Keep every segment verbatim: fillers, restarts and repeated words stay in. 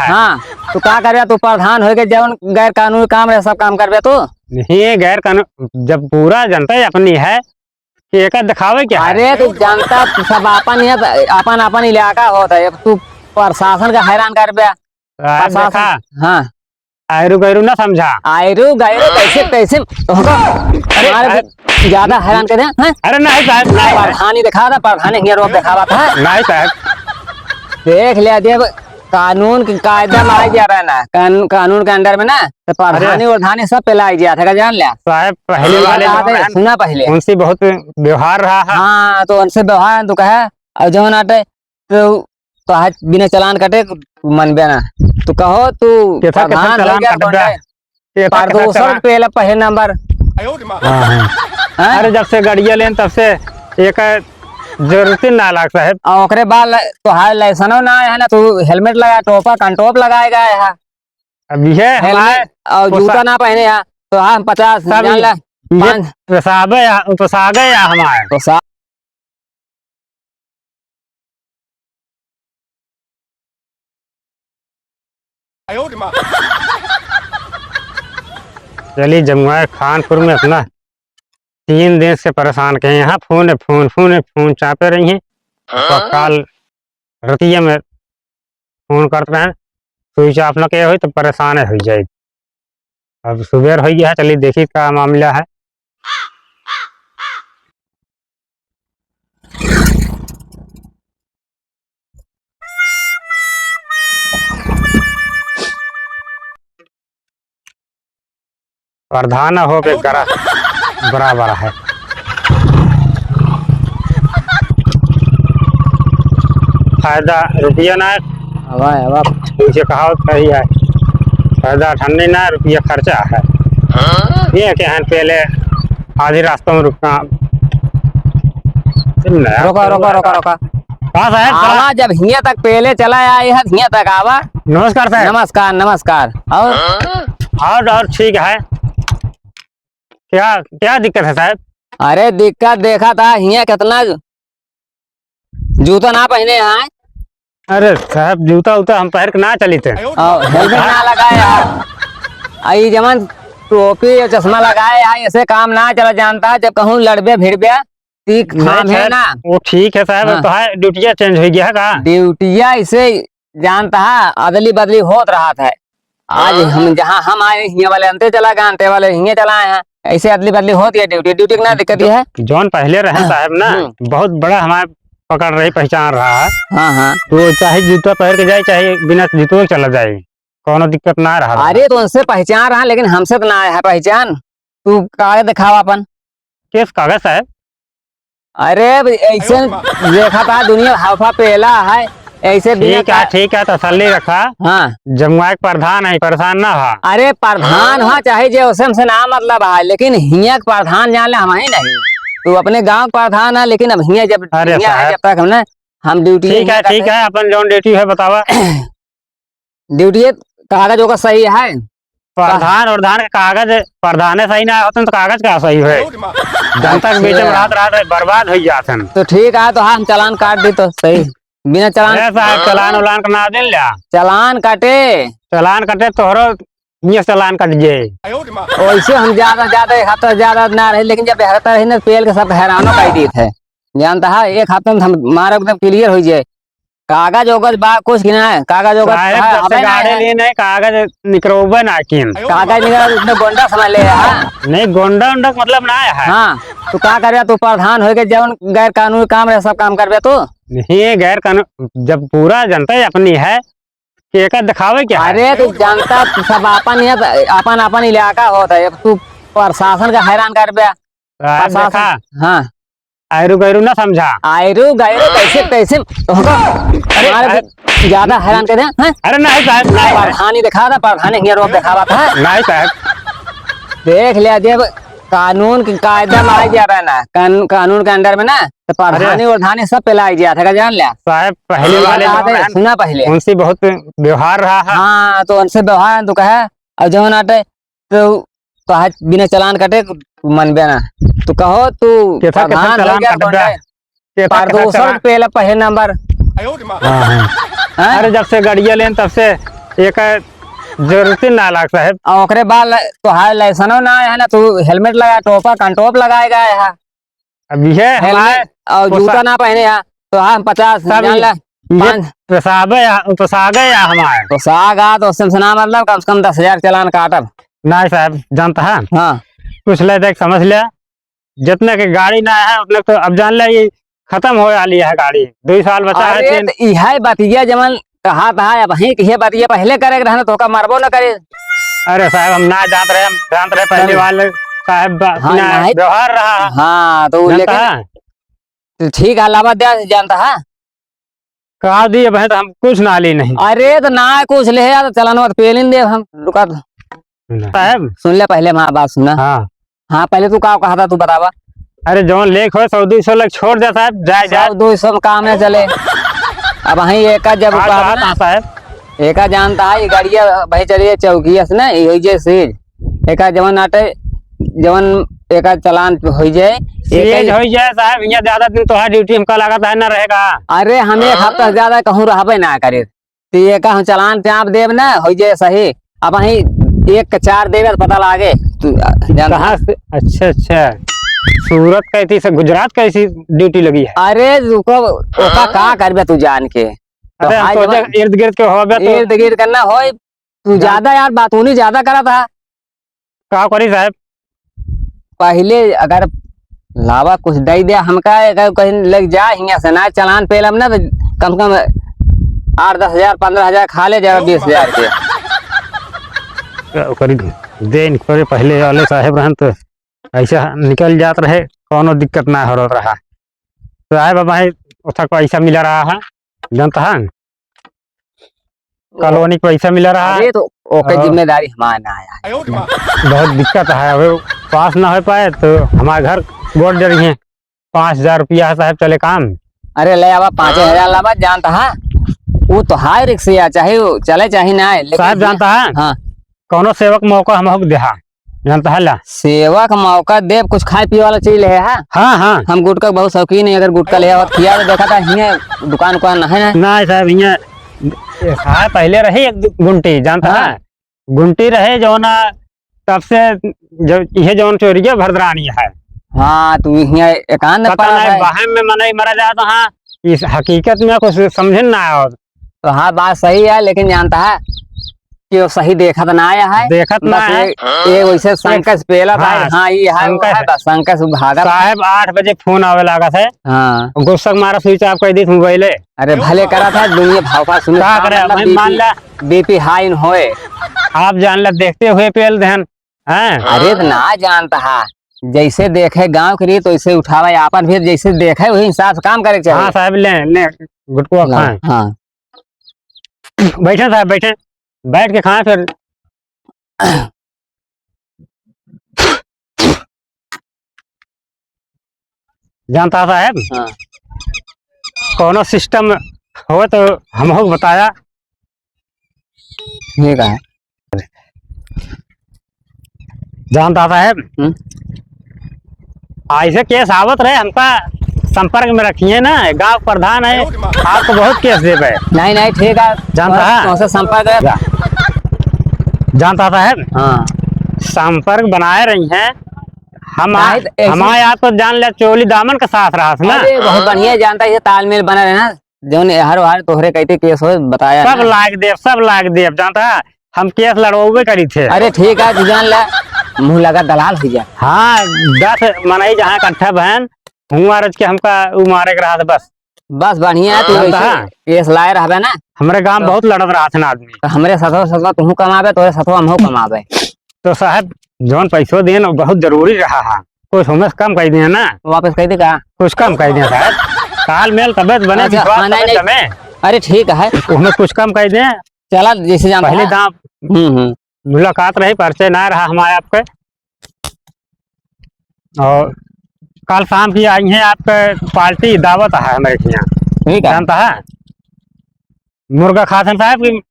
हाँ, तू का करबे? तू प्रधान होइके जौन गैर कानूनी काम रहे, सब काम करबे तू? नहीं, गैर कानून, जब पूरा जनता ही अपनी है, कि एका दिखावे क्या है? अरे, तू जनता सब आपन ही है, आपन, आपन इलाका होत है, तू प्रशासन का हैरान करबे। साहब, प्रशासन, देखा, हाँ। आयरू गैरू ना समझा। आयरू गैरू कैसे, कैसे होगा? अरे, हमारे अरे, से ज्यादा हैरान कर रहे हैं, हैं? अरे नहीं साहब, नहीं। प्रधानी दिखा था, प्रधानी हियाँ रोब दिखावा था। नहीं साहब। देख लिया, जब कानून के कायदा में आ गया रहा ना, कान-, कानून के under में ना, तो प्रधानी अरे। वरधानी सब पे लाग गया था, का जान लिया? साहब, पहले वाले लोग हैं, सुना पहले। उनसे बहुत व्यवहार रहा है। हाँ, तो उनसे व्यवहार तो कहा, और जौन आटे, तो, तो आज बिना चालान कटे तू मनबे ना। तू कहो, तू केथा, केथा प्रधान हो चालान गया, कटबे? कौन है? केथा, केथा प्रदूषण चालान? पेला पहले नंबर। हाँ, हाँ। हैं? अरे, जब से गड़िया लेन, तब से एक जरूरत ही ना लाग, साहब। और ओकरे बाद ल-, तोहार लाइसेंसो ना है ना, तू helmet लगा, टोपा, कान टोप लगाएगा यहाँ। अब यह helmet हमारे और पोसा-, जूता ना पहने यहाँ, तो हाँ, पचास, सब जान ये, ला, ये पाँच। पोसाबे या, पोसागे या हमारे। पोसा- चलिए, जमुआ खानपुर में अपना तीन दिन से परेशान के हैं। यहाँ फोन है, फोन, फोन है, फोन चापे रही हैं। हाँ? काल रतिया में फोन करत रहे, switch off न किया होई तो परेशान हो जाए। अब सुबेर हो गया है, चलिए देखी का मामला है। प्रधान हो के गरा बराबर है। फायदा रुपया ना है। हवा, हवा। मुझे कहा सही है। फायदा ठंडी ना है, रुपया खर्चा है। ये के हैं पहले आधी रास्ता में रुकना। नया रोका, रोका, रोका, रोका। कहाँ साहब? आवा, जब हियाँ तक पहले चला आए है, हियाँ तक आवा। नमस्कार साहब। नमस्कार, नमस्कार। और? और, और ठीक है। क्या, क्या दिक्कत है साहब? अरे दिक्कत देखा था, हियाँ कितना जूता ना पहने हैं। अरे साहब, जूता उता हम पहन के ना चली थे। और helmet ना लगाए हैं। आ, ई जवन टोपी या चश्मा लगाए हैं, ऐसे काम ना चला जानता। जब कहूँ लड़बे भिड़बे, ठीक नहीं, खाम है खैर, ना। वो ठीक है साहब, हाँ। तो है, ड्यूटिया change हो गया है का? ड्यूटिया इसे जानता है, अदली बदली होत रहत है। आज हाँ। हम जहाँ हम आए, हियाँ वाले अंते चला गए, अंते वाले हियाँ चला आए हैं। ऐसे अदली बदली होत है ड्यूटी, ड्यूटी की ना दिक्कत ये है। जौन पहले रहे हाँ। साहब ना, हम्म। बहुत बड़ा हमारे पकड़ रही, पहचान रहा है। हाँ, हाँ। तो चाहे जूता पहन के जाए, चाहे बिना जूतों के चला जाए, कोनो दिक्कत ना रहा। अरे, तो उनसे पहचान रहा, लेकिन हमसे तो ना आया है पहचान। तू कागज दिखावा अपन। किस कागज साहब? अरे, अब ऐसे देखा था दुनिया हवा पेला है, ऐसे बिना ठीक है, का ठीक है, तसल्ली रखा। हाँ। जमुआ के प्रधान है, परेशान ना हो। अरे, प्रधान हो चाहे जे, उसे हमसे ना मतलब है, लेकिन हियाँ के प्रधान जान ले हम ही नहीं। तू अपने गाँव के प्रधान है, लेकिन अब हियाँ जब, अरे हियाँ है साहब। जब तक हमने, हम ड्यूटी ठीक है, हियाँ ठीक करते है, अपन जौन ड्यूटी है बतावा। ड्यूटी कागज ओकर सही है? प्रधान और धान के कागज, प्रधाने सही ना होतन तो कागज का सही है? जनता के बीच में अच्छा। रात रात बर्बाद हो जात हन। तो ठीक है, तो हम चालान काट दी तो सही, बिना चालान। अरे साहब, चालान उलान का ना दिन ल्या। चालान काटे। चालान काटे तोहरो ये चालान कट जाए। वैसे हम ज्यादा, ज्यादा एक हफ्ता ज्यादा ना रहे, लेकिन जब एक हफ्ता रहे ना, पेल के सब हैरानो कर दी थे। जानता है, एक हफ्ते में हम मारे एकदम clear हो जाए। कागज ओगज बा कुछ कि ना है? कागज ओगज साहब, है, जब से हमें गाड़ी है। लिए नहीं, कागज निकरौबे ना किन। कागज निकल, उसमें गोंडा समझ ले, हाँ। नहीं, गोंडा उंडा का मतलब ना है। हाँ, तू का करे, तू प्रधान होइके जौन गैर कानूनी काम रहे, सब काम करबे तू? नहीं, गैर कानून, जब पूरा जनता ही अपनी है, कि एका दिखावे क्या है? अरे, तू जनता सब आपन ही है, आपन, आपन इलाका होत है, तू प्रशासन का हैरान करबे। साहब, प्रशासन, देखा, हाँ। आयरू गैरू ना समझा। आयरू गैरू कैसे, कैसे होगा? अरे, हमारे अरे, से ज्यादा हैरान कर रहे हैं, हैं? अरे नहीं साहब, नहीं। प्रधानी दिखा था, प्रधानी हियाँ रोब दिखावा था। नहीं साहब। देख लिया, जब कानून के कायदा में आ गया रहा ना, कान-, कानून के under में ना, तो प्रधानी अरे। वरधानी सब पे लाग गया था, का जान लिया? साहब, पहले वाले लोग हैं, सुना पहले। उनसे बहुत व्यवहार रहा है। हाँ, तो उनसे व्यवहार तो कहा, और जौन आटे तो, तो आज बिना चालान कटे तू मनबे ना। तू कहो तू केथा, केथा प्रधान हो चालान गया, कटबे? कौन है? केथा, केथा प्रदूषण चालान? पेला पहले नंबर। हाँ, हाँ। हैं? अरे जब से गड़िया लेन तब से एक जरूरत ना लाग साहब। और ओकरे बाद ल-, तोहार लाइसेंसो ना है ना, तू हेलमेट लगा, टोपा, कानटोप लगाए गए है। अब ये हमारे हेलमेट और पोसा-, जूता ना पहने है, तो हम पचास, सब जान ये, ला, ये पाँच। पोसाबे या, पोसागे या हमारे। पोसागा तो उससे ना मतलब, कम से कम दस हजार चालान काटब। नहीं साहब, जानता है? हाँ। कुछ ले देख समझ ले, जितने के गाड़ी ना है, उतने तो अब जान ले, ये खतम होए वाली है गाड़ी, दुई साल बचा है, अरे, तीन। तो इहे बतिया जवन कहा था, अब वहीं की बतिया पहले करे के रहना, तो का मरबो न करे। अरे साहब, हम ना जानत रहे, हम जानत रहे पहले तब वाले साहब बा-, हाँ, ना नहीं। व्यवहार रहा। हाँ, तो जानता लेकिन है? तो ठीक है, लावा दे, जानता है? कहा दी, अब है तो हम कुछ ना ली नहीं। अरे, तो ना कुछ ले यार, चलान मत पेलिन दे हम, रुका तो। साहब। सुन ले पहले, हमार बात सुना। हाँ। हाँ, पहले तू का कहा था, तू बतावा। अरे, जौन लेख हो, सौ दुई सौ लेख छोड़ दे साहब, जाए, जाए। सौ दुई सौ में काम न चले। अब वहीं एका जब हाँ, कहा कहा ना, था साहब। एका जानता है, ये गाड़िया भाई चलिए चौकिया से ना, ये होई जाए सीज। एका जवन आटे, जवन एका चालान होई जाए, सीज एका होई जाए साहब, यहाँ ज्यादा दिन तोहार ड्यूटी हमका लागत है ना रहेगा। अरे, हम एक हफ्ता से ज्यादा कहूँ रहबे ना करे। तो ये का हम चालान चाप देब ना, हो जाए सही। अब वहीं एक के चार देबे तो पता लागे। तू, आ, जानता कहाँ से? अच्छा, अच्छा। सूरत कैसी से गुजरात कैसी ड्यूटी लगी है? अरे, रुको, ओका का करबे तू जान के? तो अरे, हम हाँ, सोचे जब इर्द गिर्द के होबे तो इर्द गिर्द करना होय, तू जान- ज्यादा यार, बात उन्हीं ज्यादा करत हा। का करी साहब? पहिले अगर लावा कुछ दई दे हमका, अगर कहीं लग जा हियाँ से ना चालान पेलम ना, तो कम से कम आठ दस हजार, पन्द्रह हजार खा ले जाए, बीस हजार के। का करी? दे इनको रे, पहले वाले साहब रहन तो ऐसा निकल जात रहे, कौनो दिक्कत ना हो रहा। साहब अब भाई उठक पैसा मिला रहा है, जानता है? कॉलोनी के पैसा मिला रहा। अरे तो ओके हाँ। जिम्मेदारी हमार ना आया। बहुत दिक्कत है, अबे पास ना हो पाए तो हमारे घर गोड़ डरी है। पाँच हजार रुपया है साहब, चले काम। अरे ले आवा, पाँच हजार लावा, जानता है? वो तो हाई रिक्स या, चाहे वो चले चाहे ना आए, लेकिन साहब जानता है? हाँ। कौनो सेवक मौका हम हो देहा। जानता है ला? सेवा का मौका देब, कुछ खाए पिए वाला चीज ले है? हाँ, हाँ। हम गुटखा के बहुत शौकीन है, अगर गुटखा ले आवत खिया तो देखा था, हियाँ दुकान उकान है ना? ना साहब, हियाँ, हाँ, पहले रही एक दु-, गुंटी, जानता हाँ। है? गुंटी रहे जौना, तब से जो, ये जौन चोरिया भरदरानी है। हाँ, तू हियाँ एकांत पता पड़ा नहीं, है। बहम में मनई मरा जाता है, इस हकीकत में कुछ समझे ना आवत। तो हाँ, बात सही है, लेकिन जानता है कि वो सही देखत ना आया है। देखत ना बस है। ये, ये वैसे शंका से पेला था, हाँ, हाँ, ये है, वो शंका है, से। बस शंका से भागा था। साहब, आठ बजे फोन आवे लागत है। हाँ। गुस्सा के मारा switch off कर दी मोबाइल। अरे भले करा था, दुनिया भाव भाव सुने का था, करे, मतलब भाई, मान बीपी, ला। बीपी हाई न होए। आप जान ला, देखते हुए पेल देहन। हैं? अरे तो ना जानता है, जैसे देखे गांव के रीत वैसे उठावे, आपन भी जैसे देखे वही हिसाब से काम करे के चाहिए। हाँ साहब, ले, ले, गुटकुआ लाओ, खाएं। हाँ। बैठे साहब, बैठे, बैठ के खाएं फिर। जानता साहब, हाँ। कौनो system हो तो हमहू को बताया। ठीक है। जानता साहब, हम्म। ऐसे केस आवत रहे, हमका संपर्क में रखिए ना, गांव प्रधान है, आपको बहुत केस देबे। नहीं, नहीं, ठीक है। जानता है? तुमसे संपर्क है। जा-, जानता साहब, हाँ। संपर्क बनाए रही हैं, हम आ-, नहीं, तो ऐसे हमारे यहाँ तो जान ले चोली दामन के साथ रहा था ना। अरे, बहुत बढ़िया जानता है, ये तालमेल बना रहना। जौन हर बार तोहरे कहते केस हो, बताया सब ना। लाग देब, सब लाग देब, जानता है? हम केस लड़वावे करी थे। अरे ठीक है, तू जान ले, मुँह लगा दलाल हो जा। हाँ, दस मनई जहाँ इकट्ठा भयन, हुआ रच के हमका उ मारे के रहा था बस। बस बढ़िया है, तू जानता वैसे है? केस लाए रहबे ना। हमरे गांव तो बहुत लड़त रहा था ना आदमी। तो हमरे सथवा सथवा तू कमाबे, तोरे सथवा हमहू कमाबे। तो साहब, जौन पैसो देन, वो बहुत जरूरी रहा है। कुछ हमें कम कर दिया ना। वापस कर दे का? कुछ कम कर दिया साहब। तालमेल तबे तो बने, अच्छा, विश्वास हाँ, नहीं, तबे नहीं। जमे। अरे ठीक है। हमें कुछ कम कर दे। चला, जैसे जानता पहले है। दाम हम्म, हम्म। मुलाकात रही, परिचय ना रहा हमारे आपके। और कल शाम की आई है आपके पार्टी, दावत है हमारे यहाँ। ठीक है। जानता है? मुर्गा खात हैं साहब कि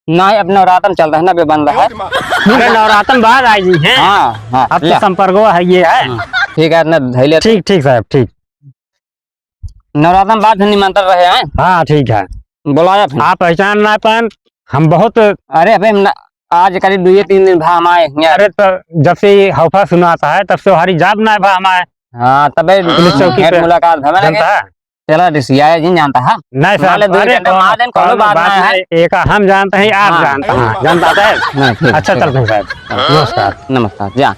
नहीं, अब नवरातन चल रहा है ना, बे बंद है। अरे, नवरातन बाद आई जी हैं। हाँ, हाँ, अब तो ले। संपर्को है, ये है। हाँ, ठीक है, इतना धैले। ठीक, ठीक साहब, ठीक। नवरातन बाद फिर निमंत्रण रहे हैं। हाँ, ठीक है। बुलाया फिर। आप पहचान ना पाएन, हम बहुत अरे अबे हम ना, आज करीब दुए तीन दिन भा हम आए हियाँ। अरे तो जब से ये हौफा सुनाता है तब से हमारी जाब ना भा हम आए। हाँ, तबे पुलिस चौकी भेंट पे। मुलाकात भवा लगे। जानता है? चला रिसियाया जी जानता है। नहीं साहब, माले दो अरे घंटे कौनो, मार देन, कौनो कौनो बात बात नहीं है। नहीं, एक हम जानते हैं, आप हाँ। जानते हैं, जानता है? नहीं, ठीक, अच्छा, ठीक। चलते हैं साहब। हाँ। नमस्कार। नमस्कार, जा।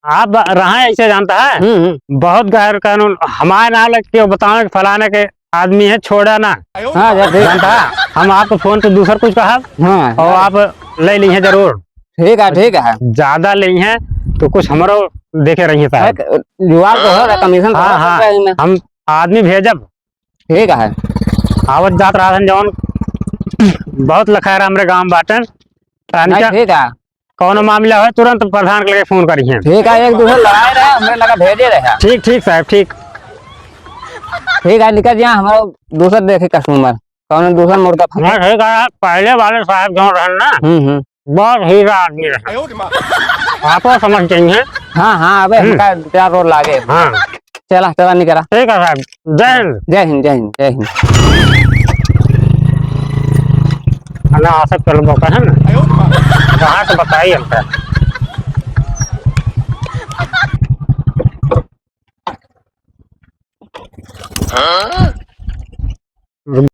आप रहा ऐसे जानता है? हम्म, हम्म। बहुत गैर कानून, हमारे नाम लग के बतावे कि फलाने के आदमी है, छोड़ा ना। हाँ, जा, ठीक। जानता है? हम आपको फोन पे दूसर कुछ कहा हाँ। और आप ले ली हैं जरूर। ठीक है, ठीक है। ज्यादा ले हैं तो कुछ हमरो देखे रही है साहब। एक जुगाड़ तो हो रहा, कमीशन तो हाँ, हो हाँ, सकता है इनमें। हम आदमी भेजब। ठीक है। आवत जात रहन जौन बहुत लखार हमरे गांव बाटन। रानी नहीं, का ठीक है। कौनो मामला हो तुरंत प्रधान के लगे फोन करिए। ठीक है, एक दूसरे लड़ाए रहे, हमरे लगा भेजे रहे। ठीक, ठीक साहब, ठीक। ठीक है, निकल जा, हमारा दूसर देखे कस्टमर, कौनो दूसर मुर्गा फंसे। हाँ, ठीक है, पहले वाले साहब जौन रहन ना, हम्म, हम्म। बहुत हीरा आदमी रहे। आपो समझ जाइए। हाँ, हाँ, अबे हम्म। हमका चार रोज लागे। हाँ। चला, चला निकला। ठीक है साहब, जय हिंद। जय हिंद, जय हिंद, जय हिंद। ना, आ सब चलो मौका है ना। कहाँ से बताइए हमका।